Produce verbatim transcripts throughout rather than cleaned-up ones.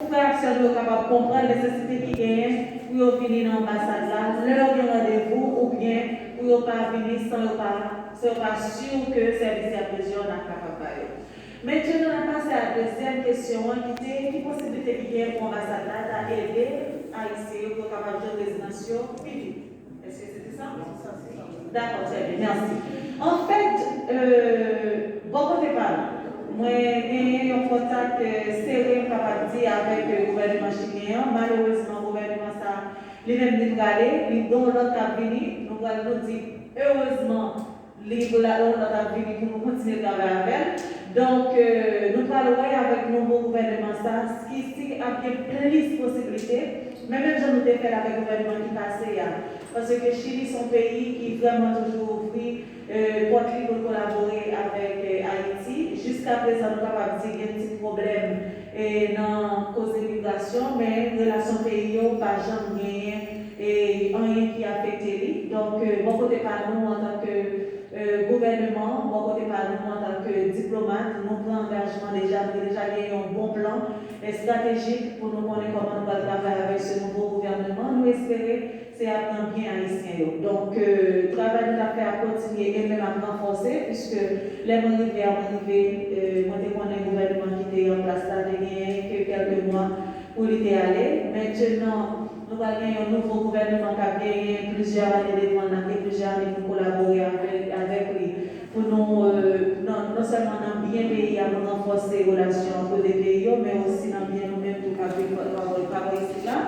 frè ak sè nou yo kapab konprann nesesite ki genyen pou yo vini nan anbasad la lè yo gen randevou oubyen pou yo pa vini san yo pa, san yo pa si ke sèvis y ap bezwen an ap kapab ba yo. Mentnan, n ap pase a dezyèm kesyon an ki te, ki posiblite ki genyen pou anbasad la ta ede Ayisyen yo pou yo kapab jwenn rezidans yo pi vit? Èske se te sa? Dakò, trè byen, mèsi. Anfèt, euh, bò kote pa nou, mwen genyen yon kontak, euh, sere, m kapab di, avèk, euh, gouvènman chilyen an. Malerezman, gouvènman sa, li menm li prale, li gen yon lòt k ap vini. Nou pral nou di, erezman, li prale, yon lòt ap vini pou nou kontinye travay avè l. Donk, euh, nou pral wè avèk nouvo gouvènman sa, si, si ap gen plis posiblite, men menm jan nou te fè l avèk gouvènman ki pase a. Paske Chili se yon peyi ki vrèman toujou ouvri, euh, pòt li pou l kolabore avèk, euh, Ayiti. Jiska prezan, nou kapab di gen ti pwoblèm, euh, nan koze migrasyon, men relasyon peyi yo pa janm genyen, euh, anyen ki afekte li. Donk, euh, bò kote pa nou, antanke, euh, gouvènman, bò kote pa nou, antanke diplomat, nou pran angajman deja, nou te deja gen yon bon plan, euh, estratejik pou nou konnen kòman nou pral travay avèk se nouvo gouvènman. Nou espere se ap nan byen Ayisyen yo. Donk, euh, travay nou t ap fè ap kontinye e menm ap ranfòse, piske lè mwen rive a, mwen rive, euh, mwen te konnen gouvènman ki te an plas la te genyen ke kèlke mwa pou li te ale. Mentnan, nou pral gen yon nouvo gouvènman k ap genyen plizyè ane devan l, n ap gen plizyè ane pou n kolabore avèk, avèk li, pou nou, euh, non, non sèlman nan byen peyi a, pou n ranfòse relasyon ant de peyi yo, men osi nan byen nou menm tou k ap viv pa, pa, pa bò isit la.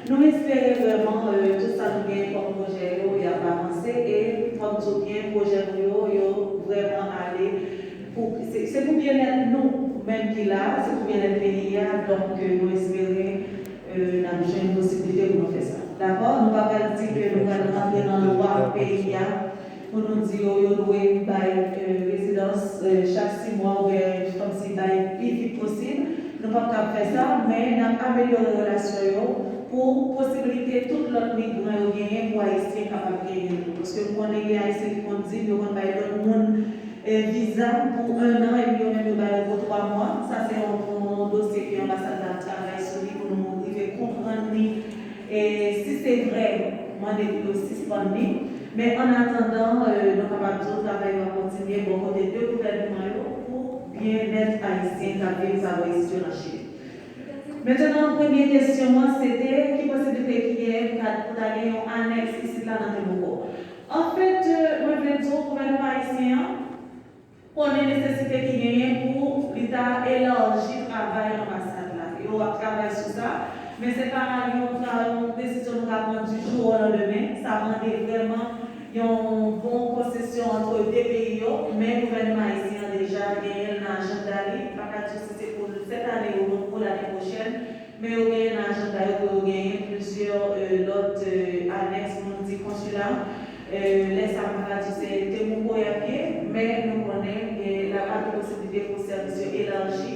Nou espere vrèman, euh, tout sa nou genyen kòm pwojè yo, y ap avanse, e kòm tou byen pwojè nou yo, yo vrèman ale pou, se, se pou byennèt nou menm ki la, se pou byennèt peyi a, donk, euh, nou espere, euh, n ap jwenn posiblite pou nou fè sa. Dakò? Nou pa pral di ke nou pral rantre nan lwa peyi a, pou nou di yo, yo dwe bay, euh, rezidans, euh, chak sis mwa oubyen kòmsi bay pi vit posib. Nou p ap kab fè sa, men n ap amelyore relasyon yo pou posiblite tout lòt migran yo genyen pou Ayisyen kapab genyen tou. Paske m konnen gen Ayisyen ki konn di m yo konn bay lòt moun, euh, viza pou ennan epi yo menm yo ba yo pou twa mwa. Sa se yon, yon dosye ke anbasad la ap travay sou li pou nou rive konprann li. E si se vre, mande pou yo sispann li. Men annatandan, euh, nou kapab di w travay yo ap kontinye bò kote de gouvènman yo pou byennèt Ayisyen k ap viv pa bò isit yo nan Chili. Mentnan, premye kesyon an, se te ki posiblite ki genyen pou ta, pou ta gen yon anèks isit la nan Temuco. Anfèt, euh, mwen vle di w, gouvènman ayisyen an, konnen nesesite ki genyen pou li ta elaji travay anbasad la. Yo ap travay sou sa, men se pa yon tra-, yon desizyon nou ka pran du jour au lendemain. Sa mande vrèman yon bon konsesyon ant de peyi yo, men gouvènman ayisyen an deja genyen l nan ajanda li. M pa ka di w si se pou sèt ane ou pou lane pwochèn, men yo genyen nan ajanda yo pou yo genyen plizyè, euh, lòt, euh, anèks, pou nou di konsila. Euh, lè sa a, m pa ka di w se Temuco y ap ye, men nou konnen, euh, l ap gen posiblite pou sèvis yo elaji